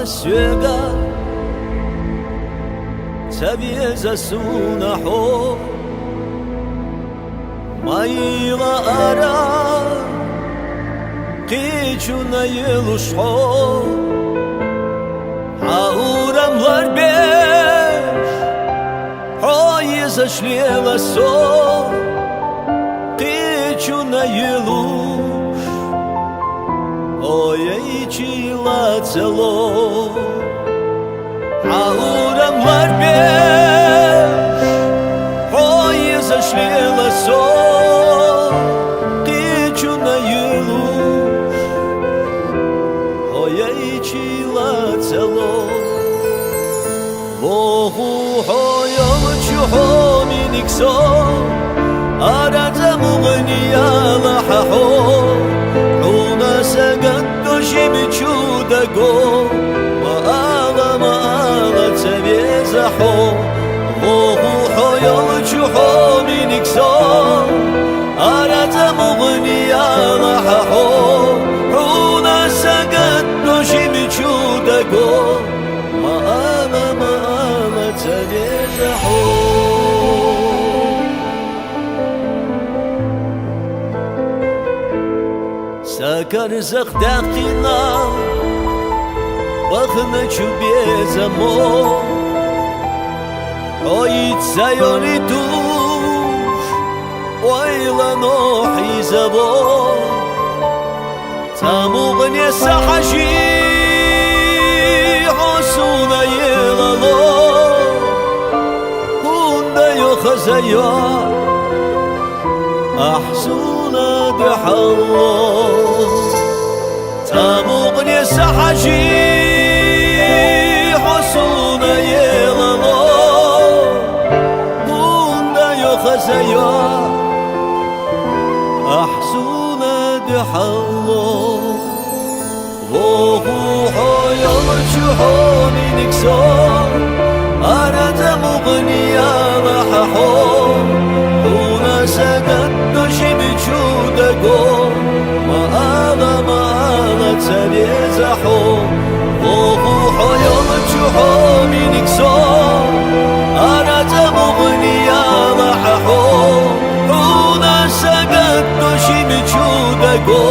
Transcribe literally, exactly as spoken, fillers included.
Сюегар ца веза сунахьо, ма илла ара къечуна елуш хьо. Хьа урамлар беш хьо езаш лела со, къечуна елуш, хьо яйчила ца ло. Хьа урамлар беш хьо езаш лела со, къечуна елуш, хьо яйчила ца ло. Вогу хьо йолчу хьо миник со, ара замугъни яла хьо, хьуна сагатто жимичу даго, ма ала, ма ала ца веза хьо. Вогу хьо йолчу хьо миник со, ара замугъни яла хьо, хьуна сагатто жимичу даго, ма ала, ма ала ца веза хьо. Са карзах дакъина бахначу безамо, хьо ица йоли туш, ойла нохизаво. Цамугъне сахьажи хьо суна елало, хунда йохазайо, ахь суна дехьало. Цамугъне сахьажи хьо суна елало, хунда йохазайо, ахь суна дехьало. Вогу хьо йолчу хьо миник со, ара замугъни яла хьо, хьуна сагатто жимичу даго, ма ала, ма ала ца веза хьо. Вогу хьо йолчу хьо миник со, ара замугъни яла хьо, хьуна сагатто жимичу даго,